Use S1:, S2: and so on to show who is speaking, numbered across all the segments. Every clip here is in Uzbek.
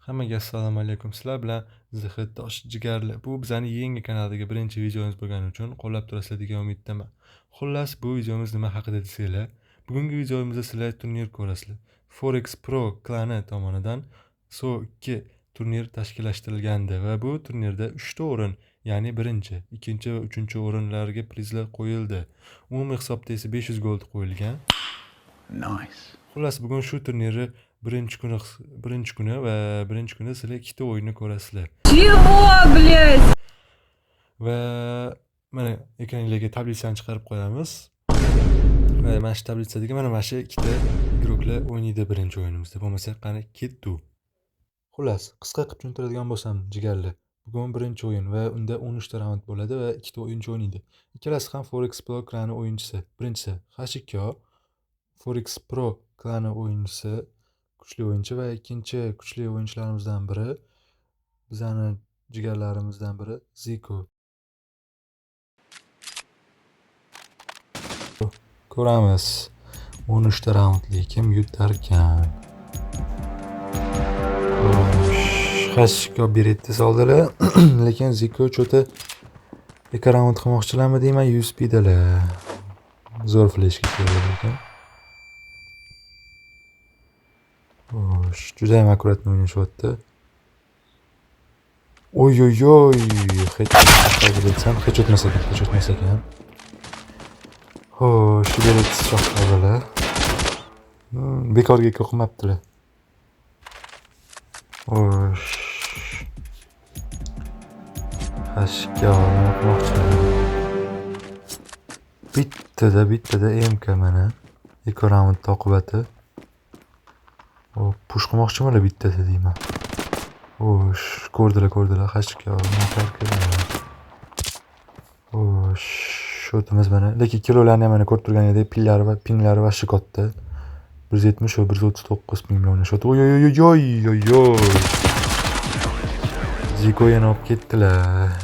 S1: Hammaga assalomu alaykum. Sizlar bilan Zihid Tosh jigarli. Bu bizning yangi kanaldagi birinchi videomiz bo'lgani uchun qo'llab turasizlar degan umiddaman. Xullas, bu videomiz nima haqida desanglar, bugungi videomizda sizlar turnir ko'rasizlar. Forex Pro klani tomonidan SO2 turnir tashkillashtirilgandi va bu turnirda 3 ta o'rin, ya'ni birinchi, ikkinchi va uchinchi o'rinlarga prizlar qo'yildi. Umumiy hisobda esa 500 gold qo'yilgan.
S2: Nice.
S1: Xullas, bugun shu turnirni birinchi kuni va birinchi kunda sizlar ikkita o'yinni ko'rasizlar.
S3: Чего, блядь?
S1: Va mana ekranlarga tablitsani chiqarib qo'yamiz. Va mana shu tablitsadagi mana shu ikkita guruhlar o'ynaydi birinchi o'yinimizda. Bo'lmasa qani ketdi. Xullas, qisqa qilib tushuntiradigan bo'lsam, jigarli. Bugun birinchi o'yin va unda 13 ta raund bo'ladi va ikkita o'yinchi o'ynaydi. Ikkalasi ham Forex Pro klani o'yinchisi. Birinchisi Hashiko, Forex Pro klani o'yinchisi, kuchli o'yinchi va ikkinchi kuchli o'yinchilarimizdan biri, bizani jigarlarimizdan biri Ziko. Ko'ramiz. 13 ta raundli kim yutarkan? Hashiko Beretti soldilar, lekin Ziko cho'ta eka raund qilmoqchilarmi deyman, USP dalar. Zo'r fleshga keldi lekin. Xo'sh, juda ham akkuratno o'ynashyapti. Oy oy oy, hech desam hech o'tmas ekan, hech o'tmas ekan. Xo'sh, Beretti chaqirdilar. Bekorga eka qilmabdilar. Xo'sh. Hashga nima qilmoqchilar? Bittada MK mana. Eko raund oqibati. O, push qilmoqchimilar bittada deyman. Xo'sh, ko'rdilar, Hashga nima qilar? Xo'sh, shotimiz mana. Lekin kilolarni ham mana ko'rib turganingizdek pillari va pinglari vashshi katta. 170 va 139 ping bilan o'ynashyapti. Oy oy oy oy oy oy. Ziko yana olib ketdilar.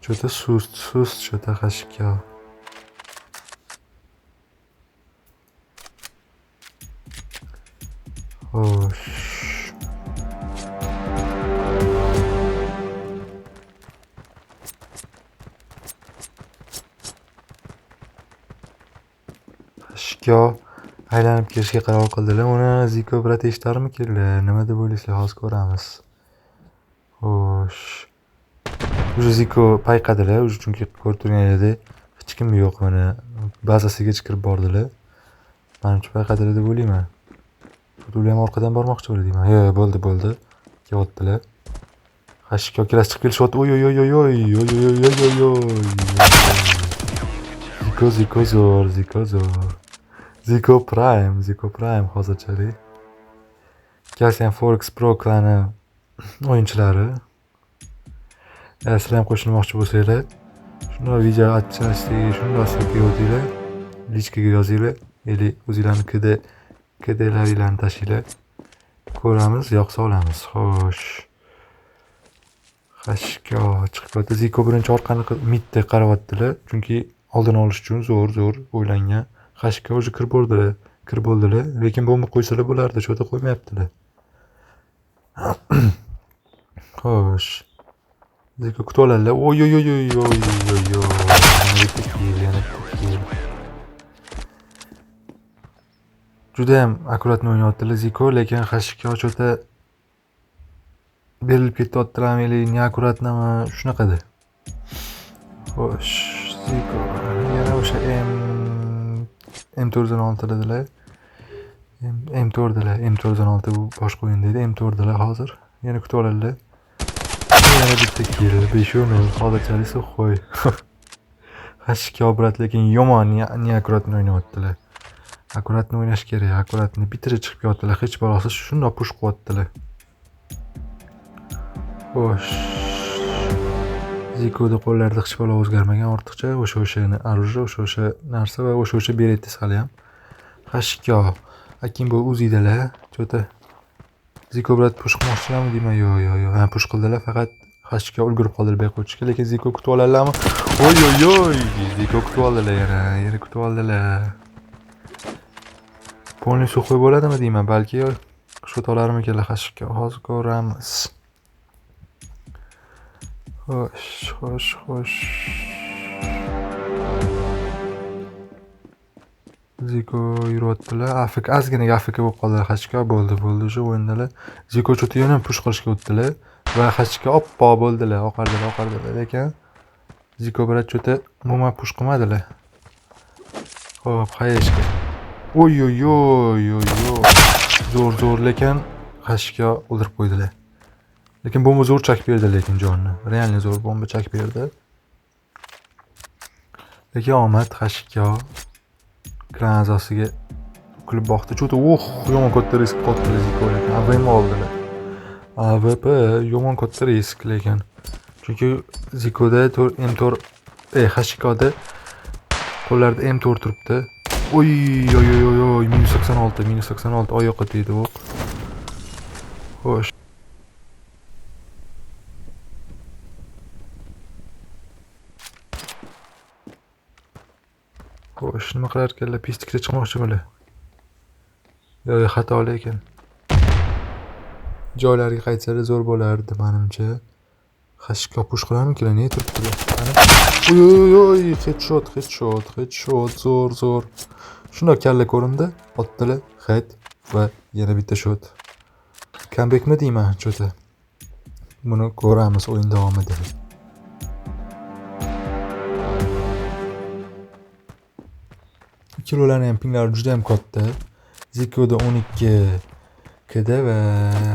S1: Cho'ta sust cho'ta Hashga. Xo'sh. Hashga aylanib kelishga qaror qildilar. Uni Ziko brat eshitarmi keldi? Nima deb o'ylaysizlar? Hozir ko'ramiz. Xo'sh. Уже Ziko payqadilar, уже chunki ko'rib turganingizdek hech kim yo'q mana bazasiga kirib bordilar. Menimcha payqadilar deb o'ylayman. Ular ham orqadan bormoqchi bo'ldi deyman. Yo'q, bo'ldi. Kelyaptilar. Hashga kelasi chiqib kelishyapti. Oy oy oy oy oy oy oy oy oy oy. Ziko, Ziko zo'r, Ziko zo'r. Ziko Prime, Ziko Prime hozirchalik. Ikkalasi ham Forex Pro klani o'yinchilari. Agar sizlar ham qo'shilmoqchi bo'lsanglar, shunday video atchasiga, shunday ссылка o'tinglar, lichkaga yozinglar, или o'zinglarni KDlaringlarni tashinglar. Ko'ramiz, yoqsa olamiz. Xo'sh. Hashga chiqib ketdi. Ziko birinchi orqani midda qarayaptilar, chunki oldini olish uchun zo'r o'ylangan. Hashga o'zi kirib bo'ldilar, lekin bomba qo'ysalar bo'lardi, cho'ta qo'ymayaptilar. Xo'sh. Ziko kutib oladilar. Oy oy oy oy oy oy oy. Yana bitta kill. Juda ham akkuratno o'ynayaptilar Ziko, lekin Hashga cho'ta berilib ketyaptilarmi yoki neakkuratnami, shunaqada. Xo'sh, Ziko yana o'sha M416 dedilar. M4 dedilar. M416 bu boshqa o'yin deydi. M4 dedilar hozir. Yana kutib oladilar. Yana bitta kill, 5-0 hozirchalik suxoy. Hashga brat lekin yomon neakkuratno o'ynayaptilar. Akkuratno o'ynash kerak, akkuratno bitta chiqib kelyaptilar, hech balosiz shundoq push qilyaptilar. Xo'sh. Zikoda qo'llarida hech balo o'zgarmagan ortiqcha, o'sha orужие, o'sha narsa va o'sha Beretti hali ham. Hashga Akimbo o'zidalar, cho'ta Ziko brat push qilmoqchilarmi deyman. Yo'q. Ha, push qildilar, faqat Hashga ulgurib qoldilar bu yoqqa o'tishga, lekin Ziko kutib oladilarmi? Oy oy oy, Ziko kutib oldilar yana kutib oldilar. Polni suxoy bo'ladimi deyman, balki yo'q. Shot olarmikanlar HK? Hozir ko'ramiz. Xo'sh, xo'sh, xo'sh. Ziko yuryaptilar. AFK ozginaga AFK bo'lib qoldilar. HK bo'ldi, bo'ldi o'sha o'yindalar. Ziko cho'ti yana push qilishga o'tdilar va HK oppoq bo'ldilar, oqardilar, oqardilar, lekin Ziko bilan cho'ti umuman push qilmadilar. Xo'p, Hayeshka. Oy oy oy oy oy. Zo'r, zo'r, lekin HK o'ldirib qo'ydilar. Lekin bomba zo'r chak berdi lekin jonni. Realni zo'r bomba chak berdi. Lekin omad HK klan a'zosiga kulib boqdi. Cho'ti, oh, yomon katta risk qotdi Ziko lekin AVM oldilar. AVP yomon katta risk lekin. Chunki Zikoda M4, HKda qo'llarida M4 turibdi. Oy oy oy oy oy, minus 86, minus 86 oyoqqa tegdi o'q. Xo'sh. Xo'sh, nima qilar ekanlar? Pistikda chiqmoqchi bular. Yo'q, yo'q, xato lekin. Joylariga qaytsalar zo'r bo'lardi menimcha. HK push qilarmikilar? Ne turibdilar? Qani? Oy oy oy, headshot, headshot, headshot, zo'r, zo'r. Shundoq kalla ko'rindi, otdilar, head va yana bitta shot. Comebackmi deyman, cho'ta. Buni ko'ramiz o'yin davomida. Ikkilovlarning ham pinglari juda ham katta. Zikoda 12 KD va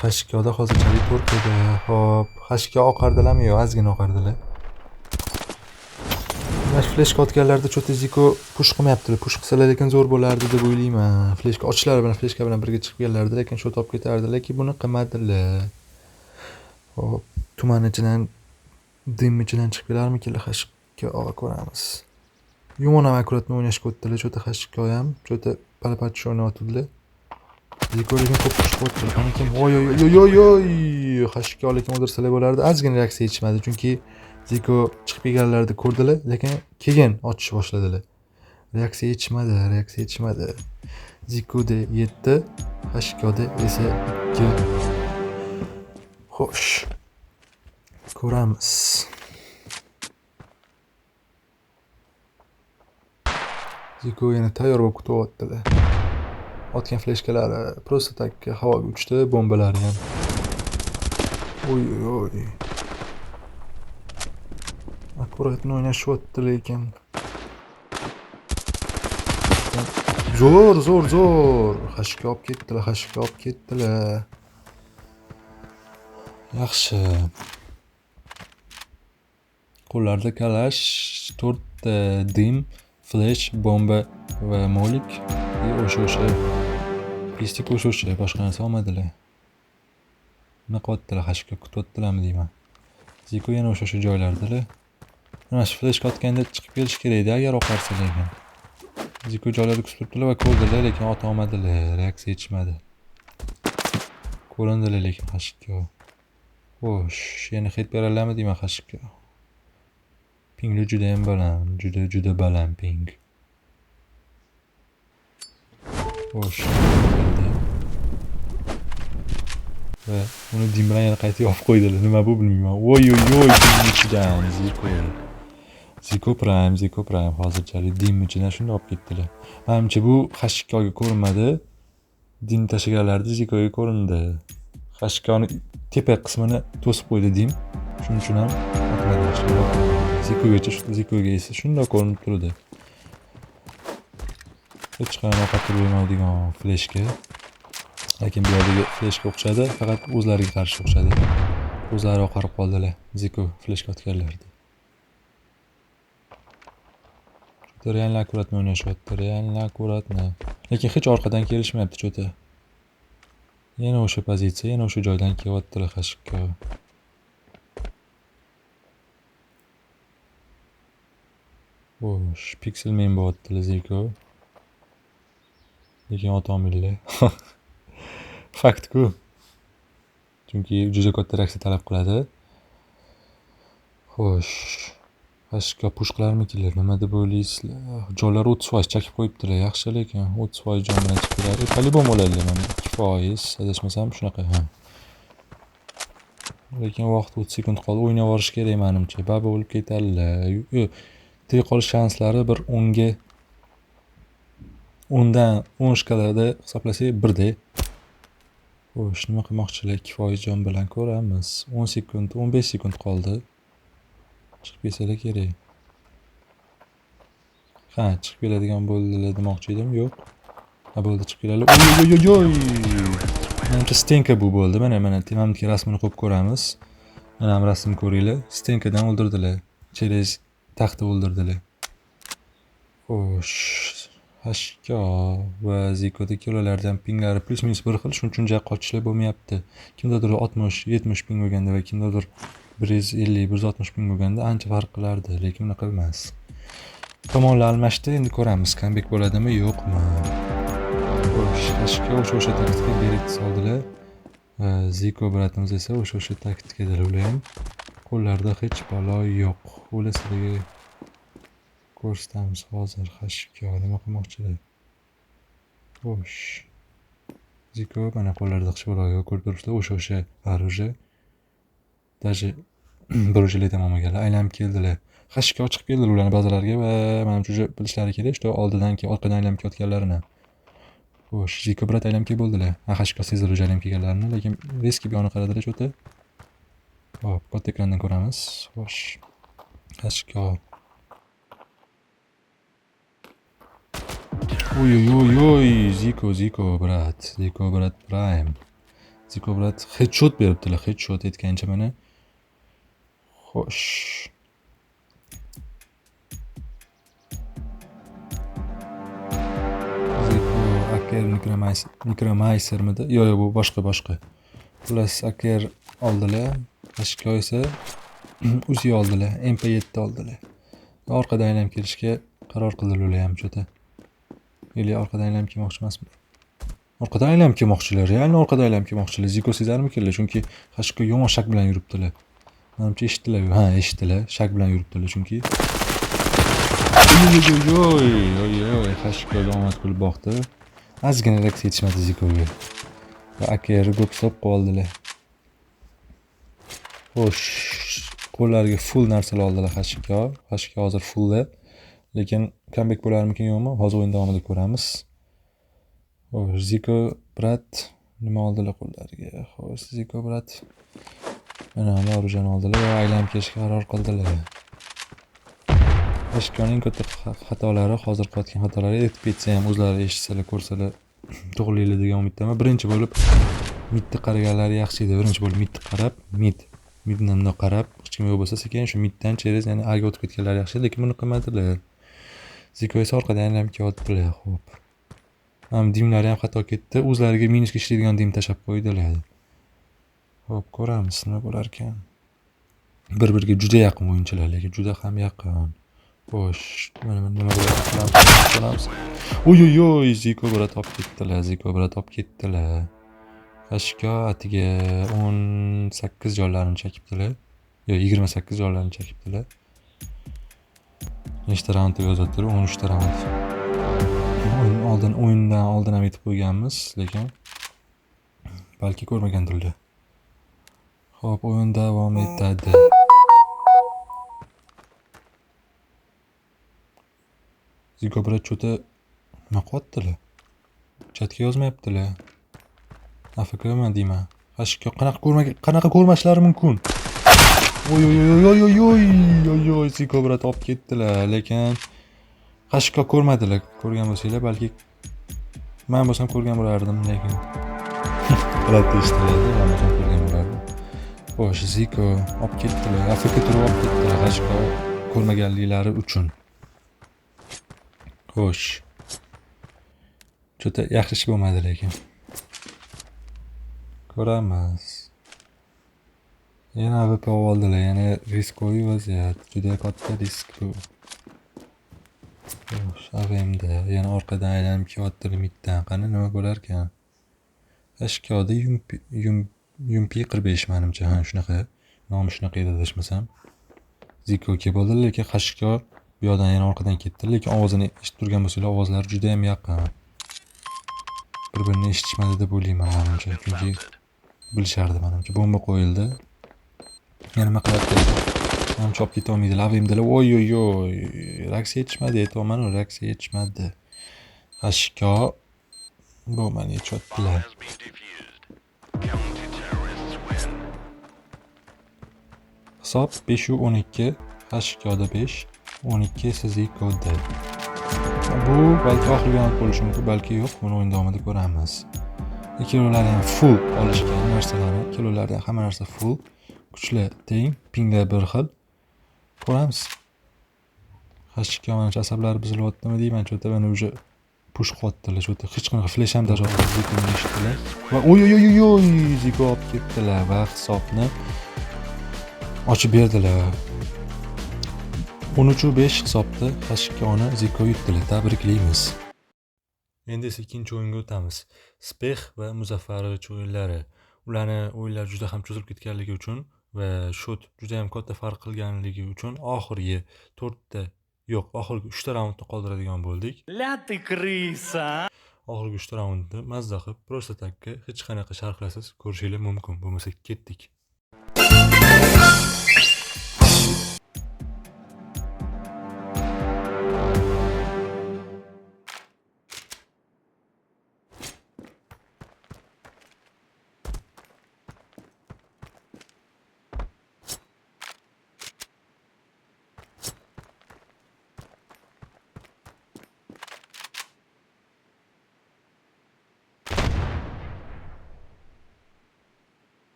S1: HKda hozirchalik 4 KD. Xo'p, HK oqardilarmi? Yo'q, ozgina oqardilar. Mana shu fleshka otganlarda cho'ta Ziko push qilmayaptilar. Push qilsalar lekin zo'r bo'lardi deb o'ylayman. Fleshka ochishlari bilan fleshka bilan birga chiqib kellardi, lekin shot olib ketardi, lekin buni qilmadilar. Xo'p, tuman ichidan, dim ichidan chiqib kelarmikilar? HK ko'ramiz. Yomon ham akkuratni o'ynashga o'tdilar. Cho'ta HK ham, cho'ta pala-parcha o'ynayotdilar. Ziko lekin ko'p push qilyaptilar. Qani kim? Oy oy oy oy oy. HK lekin o'ldirsalar bo'lardi. Ozgina reaksiya yetishmadi, chunki Ziko chiqib kelganlarida ko'rdilar, lekin keyin otish boshladilar. Reaksiya yetishmadi, reaksiya yetishmadi. Zikoda 7, HKda esa 2. Xo'sh. Ko'ramiz. Ziko yana tayyor bo'lib kutyaptilar. Otgan fleshkalari prosta tak havoga uchdi, bombalari ham. Oy oy oy. Akkuratni o'ynashyapti lekin. Zo'r, zo'r, zo'r. HK olib ketdilar, HK olib ketdilar. Yaxshi. Qo'llarda kalash, 4ta dim, flash, bomba va molik. O'sha o'sha pistik o'sha o'sha, boshqa narsa olmadilar. Nima qilyaptilar? HK kutyaptilarmi deyman. Ziko yana o'sha o'sha joylardalar. Mana shu flashka otganda chiqib kelish kerak edi agar oqarsa lekin. Ziko joylarda kutib turibdilar va ko'rdilar, lekin ota olmadilar, reaksiya yetishmadi. Ko'rindilar lekin HK. Xo'sh, yana hit beralarmi deyman HK. Pingli juda ham baland, juda juda baland ping. Xo'sh. Va uni dim bilan yana qayta yopib qo'ydilar. Nima bu bilmayman. Voy oy oy, dim ichidan Ziko. Ziko Prime, Ziko Prime hozirchalik dim ichidan shunday olib ketdilar. Menimcha bu HKga ko'rinmadi. Dim tashlaganlarda Zikoga ko'rindi. HKni tepa qismini to'sib qo'ydi dim. Shuning uchun ham otmadi. Zikogacha, Zikoga esa shunday ko'rinib turdi. Hech qanday ovqat bermaydigan fleshka. Lekin bu yerdagi fleshka o'xshadi, faqat o'zlariga qarshi o'xshadi. O'zlari oqarib qoldilar Ziko fleshka otganlarida. Juda realni akkuratni o'ynashyapti, realni akkuratni. Lekin hech orqadan kelishmayapti cho'ta. Yana o'sha pozitsiya, yana o'sha joydan kelyaptilar HK. Xo'sh, pixel men bo'lyaptilar Ziko. Lekin ota olmaydilar. Fakt-ku. Chunki juda katta reaksiya talab qiladi. Xo'sh. HK push qilarmikilar? Nima deb o'ylaysizlar? Jonlar 30% chakib qo'yibdilar. Yaxshi, lekin 30% jon bilan chiqib keladi. По-любому o'ladilar mana 2%, adashmasam shunaqa, ha. Lekin vaqt 30 sekund qoldi. O'ynab yuborish kerak menimcha. Baba o'lib ketadilar. Tirik qolish shanslari bir 10ga 10dan 10 shkalada hisoblasak 1da. Xo'sh, nima qilmoqchilar? 2% jon bilan ko'ramiz. 10 sekund, 15 sekund qoldi. Chiqib kelsalar kerak. Ha, chiqib keladigan bo'ldilar demoqchi edim. Yo'q. Ha, bo'ldi, chiqib keladi. Oy, oy, oy, oy. Menimcha stenka bu bo'ldi. Mana, mana, manimcha rasmini qo'yib ko'ramiz. Mana ham rasm ko'ringlar. Stenkadan o'ldirdilar. Через taxta o'ldirdilar. Xo'sh, HK va Zikoda ikkalalaridan pinglari plyus minus bir xil, shuning uchun ja qochishlar bo'lmayapti. Kimdadir 60, 70 ping bo'lganda va kimdadir 150, 160 ping bo'lganda ancha farq qilardi, lekin unaqa emas. Tomonlar almashdi, endi ko'ramiz comeback bo'ladimi, yo'qmi. Xo'sh, HK o'sha taktika berib soldilar. Ziko bratimiz esa o'sha taktikada ular ham qo'llarida hech balo yo'q. Ular sizlarga ko'rsatamiz hozir. HK nima qilmoqchilar? Xo'sh. Ziko mana qo'llarida hech balo yo'q, ko'rib turibsizlar, o'sha оружие. Даже bir o'shalar ham olmaganlar, aylanib keldilar. HK chiqib keldilar ularning bazalariga va menimcha уже bilishlari kerak, что oldidan keyin orqadan aylanib kelayotganlarini. Xo'sh, Ziko brat aylanib kelib bo'ldilar. Ha, HK sezdilar уже aylanib kelganlarini, lekin riski bu yoqni qaradilar cho'ta. Xo'p, katta ekrandan ko'ramiz. Xo'sh. HK. Oy oy oy oy, Ziko, Ziko brat, Ziko brat prime. Ziko brat headshot beribdilar, headshot aytgancha mana. Xo'sh. Ziko AKR Necromancermidi? Yo'q, yo'q, bu boshqa. Xullas, AKR oldilar. HK esa Uzi oldilar, MP7 oldilar. Orqadan aylanib kelishga qaror qildilar ular ham cho'ta. Ili orqadan aylanib kelmoqchi emasmi? Orqadan aylanib kelmoqchilar, real orqadan aylanib kelmoqchilar. Ziko sezarmikinlar? Chunki HK yomon shak bilan yuribdilar. Menimcha eshitdilar. Ha, eshitdilar. Shak bilan yuribdilar chunki. Oy, oy, oy, oy, HK omad kulib boqdi. Ozgina raks yetishmadi Zikoga. Va AKR ko'p hisob qoldilar. Xo'sh, qo'llariga full narsalar oldilar HK. HK hozir fullda. Lekin comeback bo'larmikin yo'qmi? Hozir o'yin davomida ko'ramiz. Xo'sh, Ziko brat nima oldilar qo'llariga? Xo'sh, Ziko brat mana orujani oldilar va aylanib kelishga qaror qildilar. HKning katta xatolari, hozir qilayotgan xatolari aytib ketsa ham o'zlari eshitsalar, ko'rsalar to'g'rilaydi degan umiddaman. Birinchi bo'lib midni qaraganlari yaxshi edi. Birinchi bo'lib midni qarab, midni bundoq qarab, hech kim yo'q bo'lsa sekin shu middan через, ya'ni A ga o'tib ketganlari yaxshi edi, lekin buni qilmadilar. Ziko esa orqadan aylanib kelyaptilar. Xo'p. Ham dimlari ham xato ketdi. O'zlariga minusga ishlaydigan dim tashab qo'ydilar. Xo'p, ko'ramiz nima bo'lar ekan. Bir-biriga juda yaqin o'yinchilar, lekin juda ham yaqin. Xo'sh, mana nima bo'lar ekan? Oy oy oy, Ziko brat olib ketdilar, Ziko brat olib ketdilar. HK atiga 18 jonlarini chakibdilar. Yo'q, 28 jonlarini chakibdilar. Nechta raund deb yozibdilar? 13 ta raund. O'yindan oldin ham yetib qo'yganmiz, lekin balki ko'rmagandirlar. Xo'p, o'yin davom etadi. Ziko brat cho'ta nima qilyaptilar? Chatga yozmayaptilar. AFKman deyman. HK qanaqa ko'rmagan, qanaqa ko'rmashlari mumkin? Oy oy oy oy oy oy oy oy, Ziko brat olib ketdilar, lekin HK ko'rmadilar. Ko'rgan bo'lsanglar, balki men bo'lsam ko'rgan bo'lardim, lekin g'alati eshitiladi, men bo'lsam ko'rgan bo'lardim. Xo'sh, Ziko olib ketdilar, AFK turib olib ketdilar HK ko'rmaganliklari uchun. Xo'sh. Juda yaxshi ish bo'lmadi lekin. Ko'ramiz. Yana AWP oldilar, yana riskoviy vaziyat, juda katta risk bu. Xo'sh, AWMda yana orqadan aylanib kelyapti middan. Qani nima bo'lar ekan? HKda Yumpi 45 menimcha, ha, shunaqa. Nomi shunaqa edi adashmasam. Ziko kelib oldi, lekin HK bu yoqdan yana orqadan ketdi, lekin ovozini eshitib turgan bo'lsanglar, ovozlari juda ham yaqin. Bir-birini eshitishmadi deb o'ylayman menimcha, chunki bilishardi menimcha. Bomba qo'yildi. Yana nima qilyapti? Menimcha olib keta olmaydilar. AVM'dalar. Oy oy oy. Reaksiya yetishmadi, aytyapman, reaksiya yetishmadi. HK bombani yechyaptilar. Hisob 5-12, HKda 5, 12 esa Ziko'da. Bu balki oxirgi raund bo'lishi mumkin, balki yo'q. Buni o'yin davomida ko'ramiz. Ikkovlari ham full olishgan narsalarni, ikkovlarida hamma narsa full, kuchli, teng, pinglar bir xil. Ko'ramiz. HK manimcha asablari buzilyaptimi deyman, cho'ta mana уже push qilyaptilar, cho'ta hech qanaqa flash ham даже otmadi, Zikoni eshitdilar. Va oy oy oy oy, Ziko olib ketdilar va hisobni ochib berdilar. 13-5 hisobda HKni Ziko yutdilar. Tabriklaymiz. Endi esa ikkinchi o'yinga o'tamiz. Spex va Muzaffarovich o'yinlari. Ularni o'yinlari juda ham cho'zilib ketganligi uchun va shot juda ham katta farq qilganligi uchun oxirgi 4 ta, yo'q, oxirgi 3 ta raundni qoldiradigan bo'ldik.
S2: Ля ты крыса.
S1: Oxirgi 3 ta raundni mazza qilib, просто takka hech qanaqa sharhlasiz ko'rishingiz mumkin. Bo'lmasa ketdik.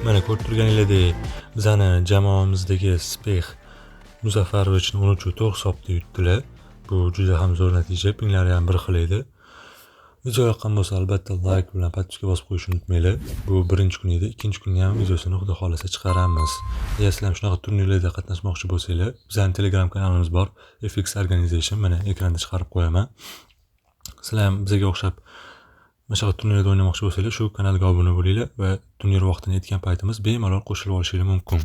S1: Mana ko'rib turganingizdek bizani jamoamizdagi Spex Muzaffarovichni 13-4 hisobda yutdilar. Bu juda ham zo'r natija, pinglari ham bir xil edi. Video yoqqan bo'lsa albatta like bilan podpiska bosib qo'yishni unutmanglar. Bu birinchi kun edi, ikkinchi kunni ham videosini xudo xolasa chiqaramiz. Agar sizlar ham shunaqa turnirlarda qatnashmoqchi bo'lsanglar, bizning Telegram kanalimiz bor, FX Organization, mana ekranda chiqarib qo'yaman. Sizlar ham bizga o'xshab mana shunaqa turnirlarda o'ynamoqchi bo'lsanglar, shu kanalga obuna bo'linglar va turnir vaqtini yetgan paytimiz bemalol qo'shilib olishingiz mumkin.